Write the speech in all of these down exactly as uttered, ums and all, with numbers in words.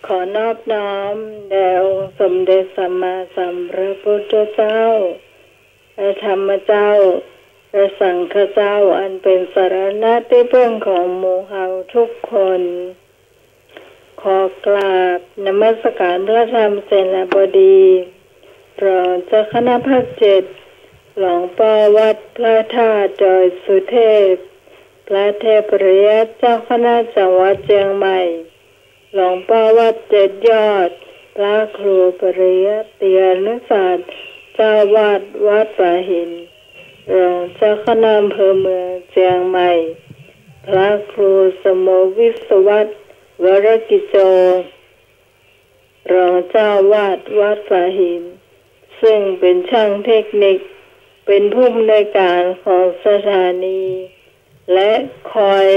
ขอนอบน้อมแด่องค์สมเด็จสัมมาสัมพุทธเจ้า พระธรรมเจ้า พระสังฆเจ้า อันเป็นสรณะตี้เปิ้งของหมู่เฮาทุกคน ขอกราบนมัสการพระธรรมเสนาบดี รองเจ้าคณะภาคเจ็ด หลวงป้อวัดพระธาตุดอยสุเทพ พระเทพปริยัติ เจ้าคณะจังหวัดเจียงใหม่ หลวงป้อวัดเจ็ดยอด พระครูปริยัติยานุศาสตร์ เจ้าวาดวัดฝาหิน รองเจ้าคณะอำเภอเมืองเจียงใหม่ พระครูสโมวิศวัตร วรกิจโจ รองเจ้าวาดวัดฝาหิน ซึ่งเป็นช่างเทคนิค เป็นผู้อำนวยการของสถานี และคอย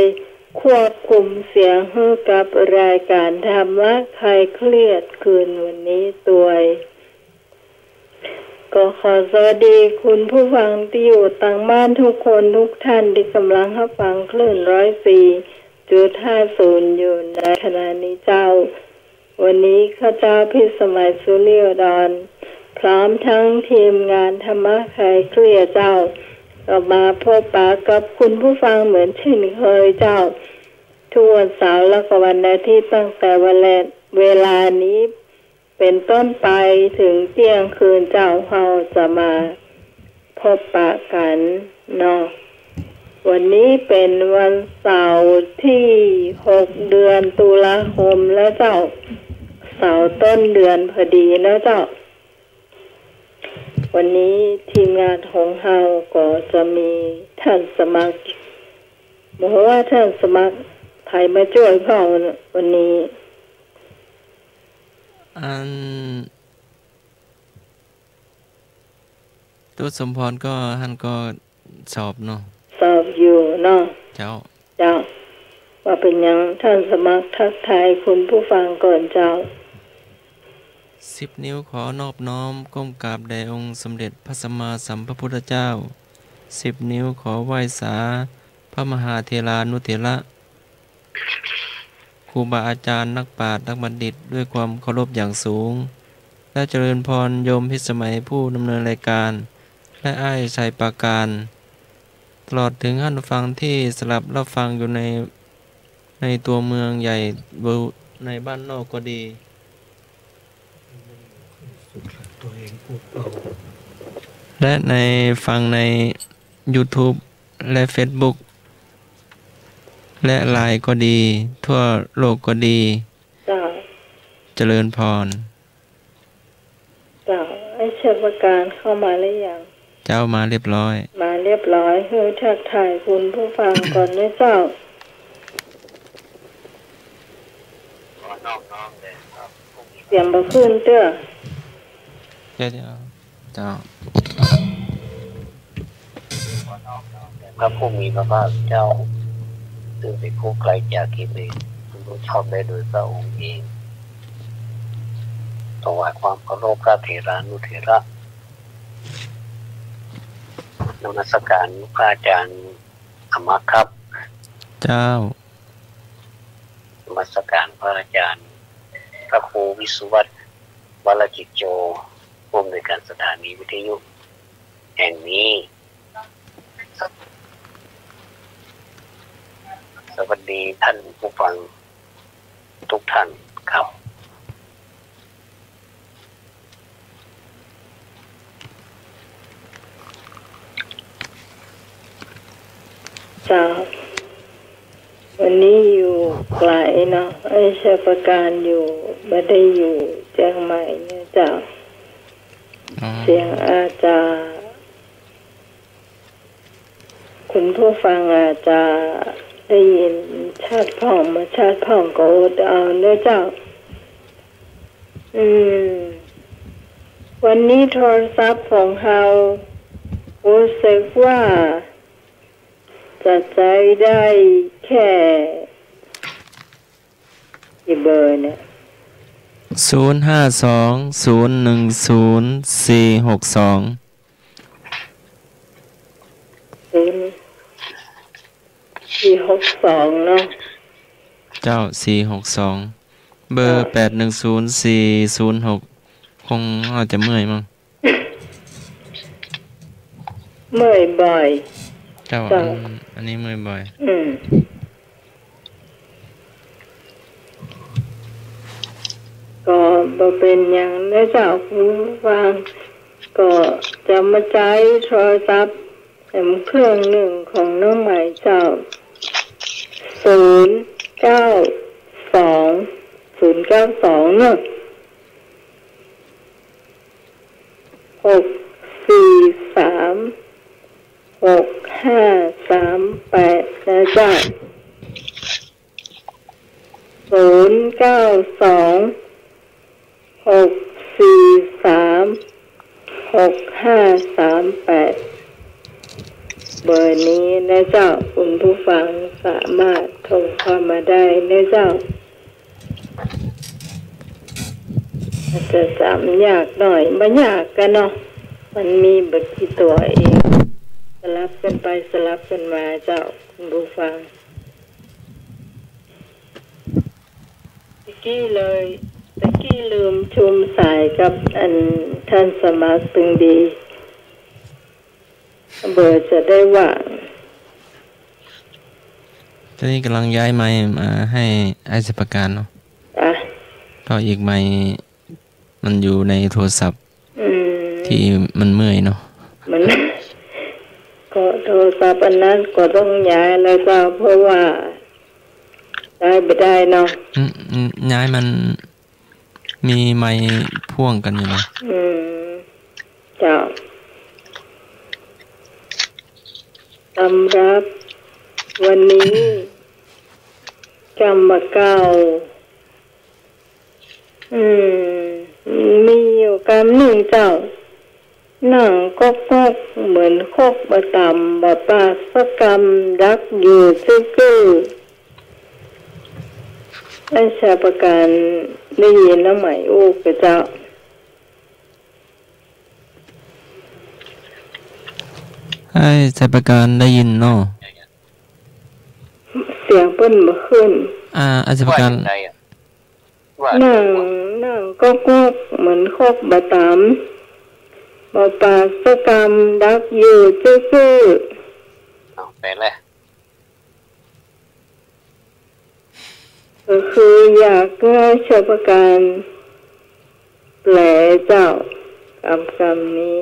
ควบคุมเสียงหื้อกับรายการธรรมะคลายเครียดคืนวันนี้ตวย ก็ขอสวัสดีคุณผู้ฟังตี้อยู่ตางบ้านทุกคนทุกท่านตี้ก่ำลังฮับฟังคลื่นร้อยสี่จุดห้าศูนย์อยู่ในขณะนี้เจ้า วันนี้ข้าเจ้าพิสมัย สุริโยดร พร้อมทั้งทีมงานธรรมะคลายเครียดเจ้า ก็มาพบปะกับคุณผู้ฟังเหมือนเช่นเคยเจ้า ทุกวันเสาร์และก็วันอาทิตย์ตั้งแต่วันแล เวลานี้ เป็นต้นไปถึงเตี้ยงคืนเจ้า เฮาจะมาพบปะกั๋นเนาะ วันนี้เป๋นวันเสาร์ตี้หก เดือนตุลาคมแล้วเจ้า เสาร์ต้นเดือนพอดีนะเจ้า วันนี้ทีมงานของเฮาก็จะมีท่านสมัคร บ่ฮู้ว่าท่านสมัครใผมาจ้วยพ่องวันนี้ อัน ตุ๊สมพรก็ หั้นก็สอบเนาะ สอบอยู่เนาะ เจ้า เจ้า ว่าเป๋นหยัง ท่านสมัครทักทายคุณผู้ฟังก่อนเจ้า สิบ นิ้วขอนอบน้อมก้มกราบแด่องค์สมเด็จพระสัมมาสัมพุทธเจ้า สิบ นิ้วขอไหว้สาพระมหาเถรานุเถระ ครูบาอาจารย์นักปราชญ์นักบัณฑิตด้วยความเคารพอย่างสูง และเจริญพรโยมพิสมัยผู้ดำเนินรายการ และอ้ายชัยปราการ ตลอดถึงท่านผู้ฟังที่สลับรับฟังอยู่ใน ในตัวเมืองใหญ่ ในบ้านนอกก็ดี และในฟังในยูทูบ และเฟซบุ๊ก และไลน์ก็ดี ทั่วโลกก็ดี เจ้า เจริญพร เจ้า อ้ายชัยปราการเข้ามาหรือยัง เจ้า มาเรียบร้อย มาเรียบร้อย หื้อทักทายคุณผู้ฟังก่อนนะเจ้า เสียงบ่ขึ้นเตื้อ เดี๋ยวๆ เจ้า พระผู้มีพระภาคเจ้า ซึ่งเป๋นผู้ไกลจากกิเลส ผู้รู้ชอบได้โดยพระองค์เอง ถวายความเคารพพระเถรานุเถระ นมัสการพระอาจารย์อมรครับ เจ้า นมัสการพระอาจารย์ พระครูวิศวัตร วรกิจโจ ผู้อำนวยการสถานีวิทยุแห่งนี้ สวัสดีท่านผู้ฟังทุกท่านครับ เจ้า วันนี้อยู่ไกลเนาะ อ้ายชัยปราการอยู่ บ่ได้อยู่เจียงใหม่เนี่ยเจ้า อ๋อ เสียงอาจจะ คุณผู้ฟังอาจจะได้ยินชัดพ่อง บ่ชัดพ่องก็อดเอาเนาะเจ้า อืม วันนี้โทรศัพท์ของเฮารู้สึกว่าจะใจ๊ได้แค่ กี่เบอร์เนี่ย ศูนย์ห้าสอง ศูนย์หนึ่งศูนย์ สี่หกสอง ศูนย์ สี่หกสองเนาะ เจ้า สี่หกสอง เบอร์ เอ่อ แปดหนึ่งศูนย์สี่ศูนย์หก คงอาจจะเมื่อยมั้ง เมื่อยบ่อย เจ้า เจ้า อัน อันนี้เมื่อยบ่อย อืม ก็บ่เป๋นหยังนะเจ้า คุณผู้ฟัง ก็จะมาใจ๊โทรศัพท์แถมเครื่องนึ่งของน้องใหม่เจ้า ศูนย์เก้าสอง ศูนย์เก้าสอง เนาะ หกสี่สาม หกห้าสามแปด นะเจ้า ศูนย์เก้าสอง หกสี่สาม หกห้าสามแปด เบอร์นี้นะเจ้า คุณผู้ฟังสามารถโทรเข้ามาได้นะเจ้า อาจจะจ๋ำยากหน่อย บ่ยากกั๋นเนาะ มันมีบ่กี่ตั๋วเอง สลับกั๋นไปสลับกั๋นมาเจ้า คุณผู้ฟัง ตะกี้เลย ตะกี้ลืมชุมสายกับอันต้านสมัครตึงดี เบอร์จะได้ว่าง ตอนนี้ก่ำลังย้ายไมค์มาหื้ออ้ายไชยประการเนาะ อ่ะ เพราะอีกไมค์มันอยู่ในโทรศัพท์ อืม ตี้มันเมื่อยเนาะ มัน ก็โทรศัพท์อันนั้นก็ต้องย้ายแล้วเจ้า เพราะว่าใจ๊บ่ได้เนาะ อืม อืม ย้ายมัน มีไมค์พ่วงกั๋นอยู่นะ อืม เจ้า สำหรับวันนี้ กำบ่าเก่า อืม มีอยู่กำนึ่งเจ้า นั่งก๊อกๆ เหมือนคกบ่ต่ำ บ่ปากสักกำ ดักอยู่จื้อๆ อ้ายไชยประการได้ยินแล้วไหมอู้ก่อเจ้า อ้ายไชยประการได้ยินเนาะ เสียงเปิ้นบ่ขึ้น อ่า อ้ายไชยประการ ว่าจั่งใดอะ ว่า นั่ง นั่งก๊อกๆ เหมือนคกบ่ต่ำ บ่ปากสักกำ ดักอยู่จื้อๆ เอา แปลเลย ก็คืออยากหื้อไชยประการแปลเจ้า กำ กำนี้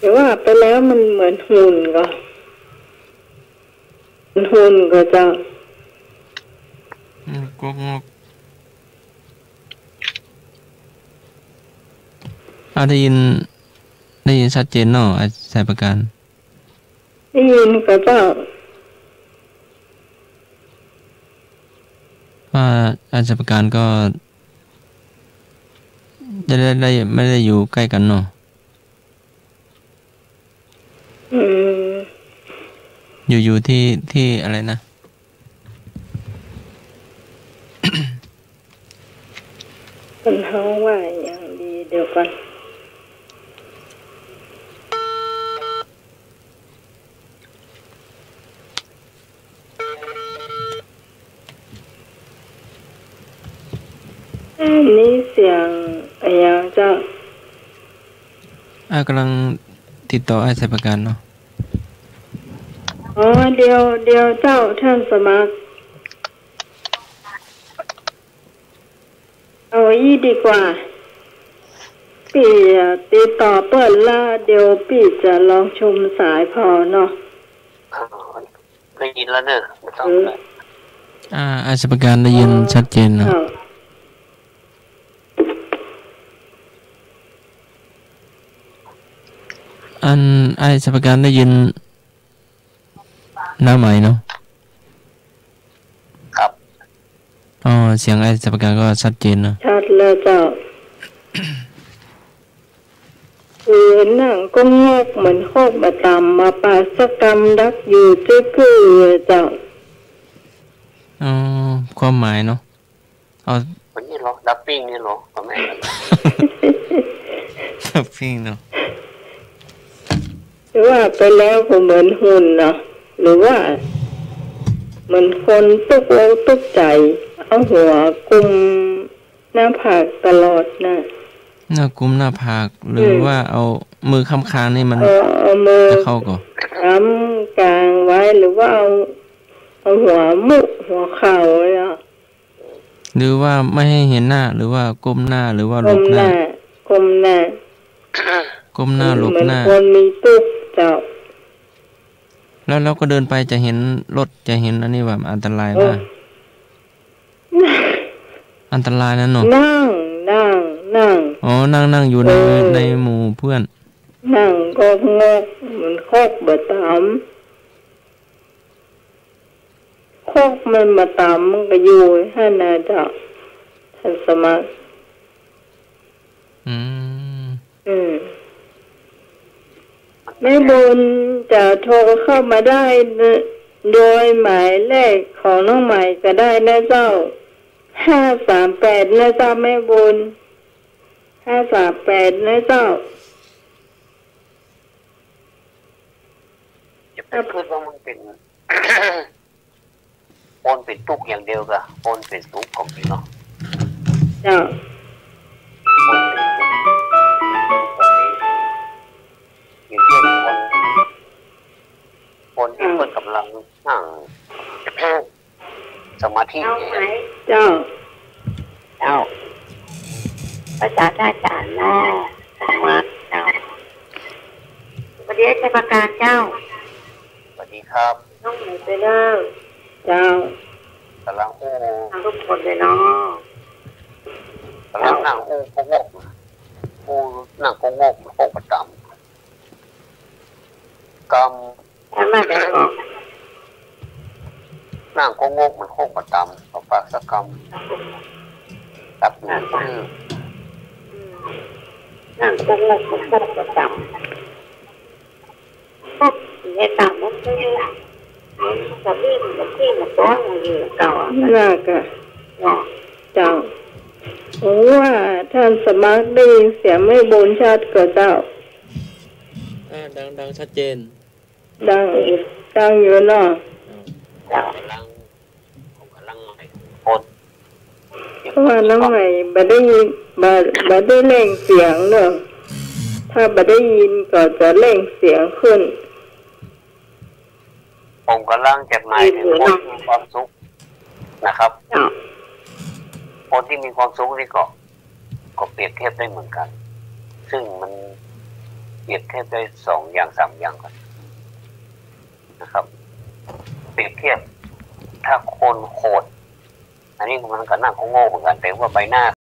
แต่ว่าไปแล้วมันเหมือนหุ่นก่อ เหมือนหุ่นก่อเจ้า อืม ก๊อกงอก อ่า ได้ยิน ได้ยินชัดเจนเนาะ อ้ายไชยประการ ได้ยินก่อเจ้า ว่าอ้ายไชยประการก็ได้ ได้ ได้ ไม่ได้อยู่ใก้กั๋นเนาะ อืม อยู่ อยู่ตี้ ตี้อะไรนะ เปิ้นฮ้องว่าอะหยังดี เดี๋ยวก่อน อันนี้เสียงอะหยังเจ้า อ่า ก่ำลังติดต่ออ้ายไชยประการเนาะ อ๋อ เดี๋ยว เดี๋ยวเจ้า ต้านสมัคร เอาอี้ดีกว่า ปี้ติดต่อเปิ้นละ เดี๋ยวปี้จะลองชุมสายผ่อเนาะ อ๋อ ได้ยินแล้วเนอะ บ่ต้อง อืม ละ อ่า อ้ายไชยประการได้ยินชัดเจนเนาะ เออ อันอ้ายไชยประการได้ยินแล้วไหมเนาะ ครับ อ๋อ เสียงอ้ายไชยประการก็ชัดเจนเนาะ ชัดแล้วเจ้า คือหนังก็งอกเหมือนคอกบ่าต่ำ มาปากสักกำดักอยู่จื้อกื้อเจ้า อ๋อ ความหมายเนาะ เอา วันนี้เหรอ ดับปิ้งนี่เหรอ ก็ไม่ ดับปิ้งเนาะ หรือว่าไปแล้วก็เหมือนหุ่นเนาะ หรือว่าเหมือนคนตกอกตกใจ๋ เอาหัวกุมหน้าผากตลอดน่ะ หน้ากุมหน้าผาก หรือ อืม ว่าเอามือค้ำคางนี่มัน เอา เอามือ จะเข้าก่อ ค้ำกางไว้ หรือว่าเอา เอาหัวมุกหัวเข่าไว้อะ หรือว่าไม่ให้เห็นหน้า หรือว่าก้มหน้า หรือว่าหลบหน้า ก้มหน้า ก้มหน้า ก้มหน้าหลบหน้า เหมือนคนมีตุ๊กข์เจ้า แล้ว แล้วก็เดินไปจะเห็นรถ จะเห็นอันนี้ว่าอันตราย เออ ว่า อันตรายนะเนาะ นั่ง นั่ง นั่ง อ๋อ นั่ง นั่งอยู่ใน เออ ในหมู่เพื่อน นั่งก็งอกเหมือนคอกบ่าต่ำ คอกมันบ่าต่ำมันก็อยู่หั้นน่ะเจ้า ท่านสมัคร อืม อืม แม่บุญจะโทรเข้ามาได้โดยหมายเลขของน้องใหม่ก็ได้นะเจ้า ห้าสามแปด นะเจ้าแม่บุญ ห้าสามแปด นะเจ้า จะไปคิดว่ามันเป๋น คนเป๋นตุ๊กข์อย่างเดียวกา คนเป๋นสุขของจริงเนาะ เจ้า คนเป๋นสุข อย่างเช่นคน คนตี้เปิ้นก่ำลังนั่ง สมาธิ เอาไหม เจ้า เจ้า ภาษาท่าจ๋ารย์นะ สมาธิ เจ้า สวัสดีอาจารย์ประการเจ้า สวัสดีครับ น้องไหมไปเด้อ เจ้า ก่ำลังอู้ ฟังทุกคนเลยเนาะ ก่ำลังนั่งอู้ก็งก อู้นั่งก็งก มันก็ประจ๋ำ กำ อันนั้นเดี๋ยวก่อน นั่งก็งก มันก็ประจ๋ำ เอาปากสักกำ ตักหนึ่งซื่อ อืม นั่งก็งก มันก็ประจ๋ำ ก็ในต่างมันก็อยู่ มันก็วิ่ง มันก็วิ่ง มันก็อยู่เก่าอะ น่ะกะ เนาะ เจ้า โอ้ ว่าท่านสมัครได้ยินเสียงแม่บุญชัดก่อเจ้า อ่า ดัง ดังชัดเจน ดัง ดังอยู่เนาะ เจ้า ผมกำลัง ผมกำลังใหม่ คน เพราะว่าน้องใหม่บ่ได้ยิน บ่ บ่ได้เร่งเสียงเนาะ ถ้าบ่ได้ยินก็จะเร่งเสียงขึ้น ผมกำลังจะหมายถึงคนที่มีความสุขนะครับ เจ้า คนที่มีความสุขนี่ก็ ก็เปรียบเทียบได้เหมือนกัน ซึ่งมันเปรียบเทียบได้สองอย่างสามอย่างก่อนนะครับ เปรียบเทียบ ถ้าคนโขด อันนี้มันก็นั่งก็โง่เหมือนกัน แต่ว่าใบหน้า